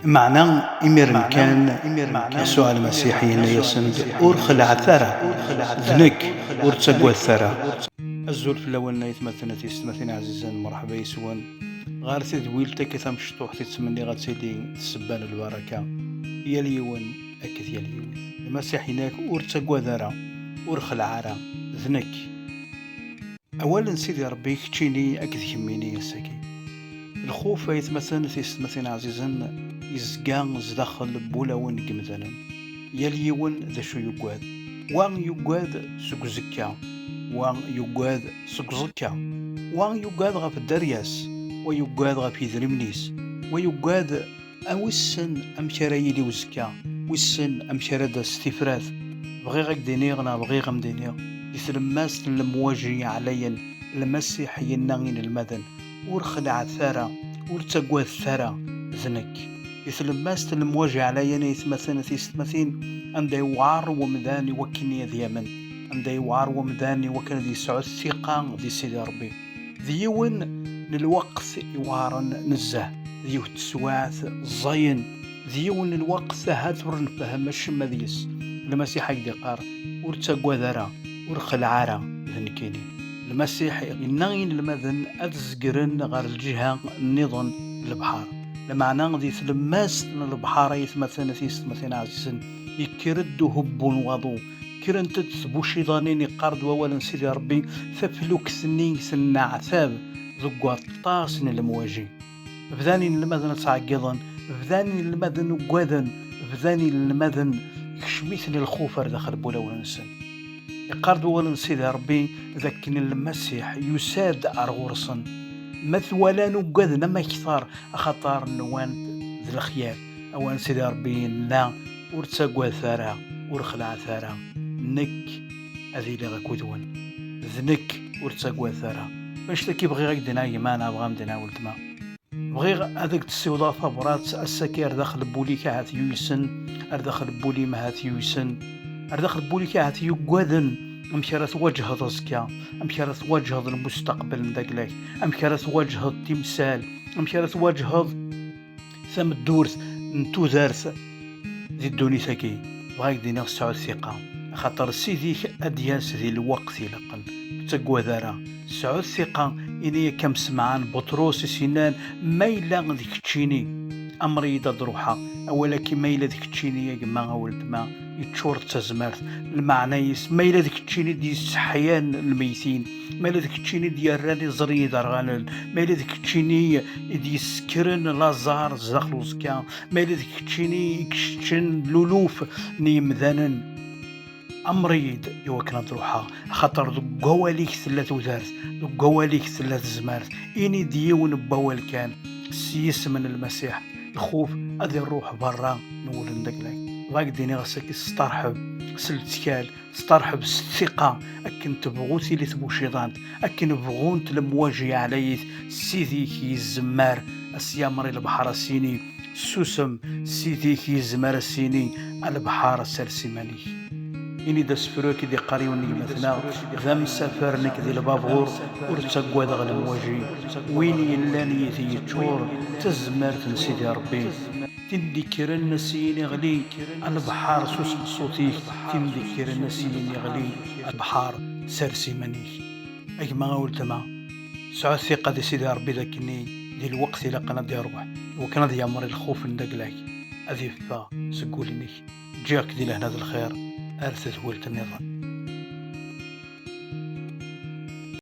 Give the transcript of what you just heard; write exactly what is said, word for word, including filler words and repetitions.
Meɛna imiren kan, Yasuɛ Lmasiḥ yenna-yasen-d: "Ur xelɛet ara, d nekk, ur ttaggadet ara." Azul fell-awen aytmaten d tiyessetmatin ɛzizen, merḥba yes-wen ɣer tedwilt-agi tamecṭuḥt i ttmenniɣ ad tili d ssebba n lbaraka i yal yiwen akked yal yiwet. Lmasiḥ yenna-ak: "Ur ttaggad ara, ur xelɛet ara, d nekk." Awal n Sidi Ṛebbi keččini akked kemmini ass-agi. Lxuf, aytmaten d tiyessetmatin ɛzizen, yezga zdaxel n wulawen n yemdanen. Yal yiwen d acu yuggad. Wa yuggad seg uzekka, wa yuggad seg uẓekka, wa yuggad ɣef dderya-s, wa yuggad ɣef yedrimen-is, wa yuggad a wissen amek ara yili uzekka, wissen amek ara d-tas tifrat. Bɣiɣ ad k-d-iniɣ, neɣ bɣiɣ ad m-d-iniɣ, di tlemmast n lemwaji ɛlayen, Lmasiḥ yenna i inelmaden: "Ur xelɛet ara, ur ttaggadet ara, d nekk." Di tlemmast n lemwaji ɛlayen, aytmaten d tiyessetmatin, anda yewɛer wemdan i wakken ad yamen, anda yewɛer wemdan i wakken ad yesɛu ssiqa di Sidi Ṛebbi. D yiwen n lweqt iweɛren nezzeh, d yiwet n teswiɛt ẓẓayen, d yiwen n lweqt ahat ur nfehhem acemma deg-s. Lmasiḥ ad k-d-iqqar: "Ur ttaggad ara, ur xelɛet ara, d nekkini." Lmasiḥ yenna i inelmaden ad zegren ɣer lǧiha nniḍen n lebḥer. Lameɛna di tlemmast n lebḥer, aytmaten d tiyessetmatin ɛzizen, yekker-d uhubbu n waḍu, kkrent-d tbuciḍanin, iqqar-d wawal n Sidi Ṛebbi, taflukt-nni tenneɛtab deg waṭas n lemwaji. Bdan inelmaden ttɛeggiḍen, bdan inelmaden uggaden, bdan inelmaden kecmen-iten lxuf ar daxel n wulawen-nsen. Iqqar-d wawal n Sidi Ṛebbi d akken Lmasiḥ yusa-d ar ɣur-sen. Ma t-walan uggaden am akteṛ, axaṭer nwan d lexyal. Awal n Sidi Ṛebbi yenna: "Ur ttaggadet ara, ur xelɛet ara, nekk ad iliɣ akked-wen. D nekk, ur ttaggadet ara." Annect-agi bɣiɣ ad k-d-iniɣ a gma, neɣ bɣiɣ ad m-d-iniɣ a weltma. Bɣiɣ ad ak-d-ssiwḍeɣ tabrat ass-agi ar daxel n wul-ik ahat yuysen, ar daxel n wul-im ahat yuysen, ar daxel n wul-ik ahat yuggaden amek ara twaǧheḍ azekka, amek ara twaǧheḍ lmustaqbel n dagla-k, amek ara twaǧheḍ timsal, amek ara twaǧheḍ tameddurt n tudert di ddunit-agi. Bɣiɣ ad k-d-iniɣ sɛu ttiqa, axaṭer Ssid-ik ad d-yas di lweqt ilaqen. Ur ttaggad ara, sɛu ttiqa, ini-ak am semɛan Buṭrus i s-yennan: "Ma yella d keččini, amer-iyi-d ad d-ruḥeɣ." Awal-agi, "ma yella d keččini", a gma, a weltma, yeččur d tazmert. Lmeɛna-is, ma yella d keččini d-yesseḥyan lmeytin, ma yella d keččini d-yerran iẓri iderɣalen, ma yella d keččini i d-yessekren Laẓar zdaxel uẓekka, ma yella d keččini i keččen luluf n yemdanen, amer-iyi-d i wakken ad ruḥeɣ, axaṭer deg wawal-ik tella tudert, deg wawal-ik tella tezmert. Ini-d yiwen n wawal kan s yisem n Lmasiḥ, lxuf ad iruḥ berra n wul n dagla-k. Bɣiɣ ad k-d-iniɣ ass-agi, steṛḥeb s lettkal, steṛḥeb s ttiqa, akken tebɣu tili tbuciḍant, akken bɣunt lemwaji ɛlayit, Ssid-ik yezmer a s-yamer i lebḥer a s-yini: "Susem." Ssid-ik yezmer a s-yini: "A lebḥer, sers iman-ik." Ini-d asefru-agi d-iqqar yiwen n gma-tneɣ: "D amsafer nekk di lbabur, ur ttaggadeɣ lemwaji. Win yellan yid-i yeččur d tazmert n Sidi Ṛebbi." Tin d-ikkren a s-yini: "Ɣli, a lebḥer, susem ṣṣut-ik." Tin d-ikkren a s-yini: "Ɣli, a lebḥer, sers iman-ik." A gma, a weltma, sɛu ttiqa di Sidi Ṛebbi d akken di lweqt ilaqen ad d-iṛuḥ, iwakken ad yamer i lxuf n dagla-k ad iffeɣ seg wul-inek. Ǧǧiɣ-k di lehna d lxir ar tedwilt nniḍen.